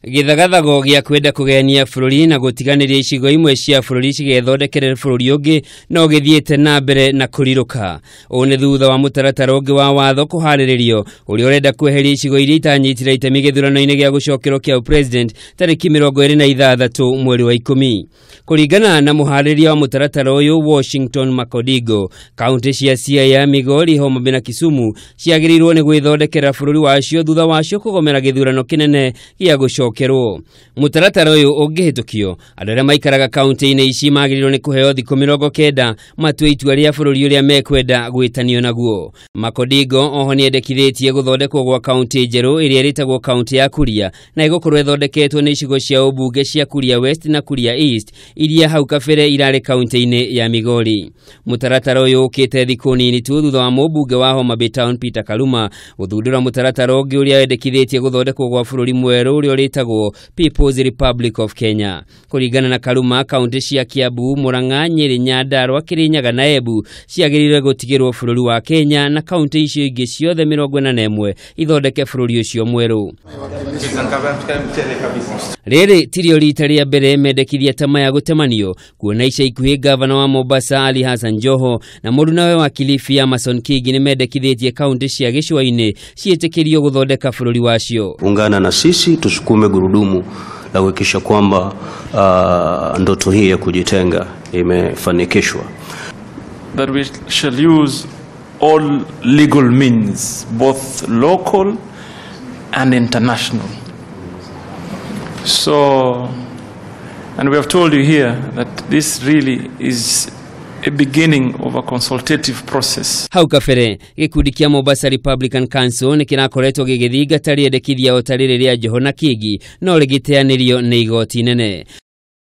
Gĩthagathago gĩa kwenda kũgayania bũrũri na gũtiganĩria icigo imwe cia bũrũri cigethondekere bũrũri ũngĩ no gĩthiĩte na mbere na kũrirũka. Ũũ nĩ thutha wa mũtaratara ũngĩ wa watho kũharĩrĩrio ũrĩa ũrenda kweheria icigo iria itanyitire itemi gĩthurano-inĩ gĩa gũcokerwo kĩa president tarĩki 26 mweri wa 10. Kũringana na mũharĩria wa mũtaratara ũyũ Washington Makodigo, kaunti cia Siaya, Migori, Homa Bay na Kisumu ciagĩrĩirwo nĩ gwĩthondekera bũrũri wacio thutha wacio kũgomera gĩthurano kĩnene gĩa gũcokerwo. Mũtaratara ũyũ ũngĩhĩtũkio, andũ arĩa maikaraga kaunti-inĩ ici magĩrĩirwo nĩ kũheo thikũ 90 matue itua rĩa bũrũri ũrĩa mekwenda gwĩtanio naguo. Makodigo oho nĩendekithĩtie gũthondekwo gwa kaunti njerũ ĩrĩa ĩrĩtagwo kaunti ya Kuria na ĩgũkorwo ĩthondeketwo nĩ icigo cia ũmbunge cia Kuria West na Kuria East iria hau kabere irarĩ kaunti-inĩ ya Migori. Mũtaratara ũyũ ũkĩte thikũ nini tu thutha wa mũmbunge wa Homa Bay Town Peter Kaluma gũthundũra mũtaratara ũngĩ ũrĩa wendekithĩtie gũthondekwo gwa bũrũri mwerũ ũrĩa ũrĩtagwo People's Republic of Kenya. Kũringana na Kaluma, kaunti cia Kiambu, Murang'a, Nyeri, Nyandarua, Kirinyaga na Embu ciagĩrĩire gũtigĩrwo bũrũri wa Kenya na kaunti icio ingĩ ciothe 41 ithondeke bũrũri ũcio mwerũ. Rĩrĩ tirio rita rĩa mbere mendekithia ta maya gũtemanio, kuona ica ikuhĩ gavana wa Mombasa Ali Hassan Joho na mũrunawe wa Kilifi Amason Kingi nĩ mendekithĩtie kaunti cia gĩcũa-inĩ ciĩtĩkĩrio gũthondeka bũrũri wacio. Ungana na sisi tusukume gurudumu la kuhakikisha kwamba ndoto hii ya kujitenga imefanikishwa. That we shall use all legal means, both local and international. So, and we have told you here that this really is a beginning of a consultative process. Hau kabere gĩkundi kĩa Mombasa Republican Council nĩ kĩrakoretwo gĩgĩthingata rĩendekithia o ta rĩrĩ rĩa Joho na Kingi no rĩgĩteanĩrio nĩ igoti nene.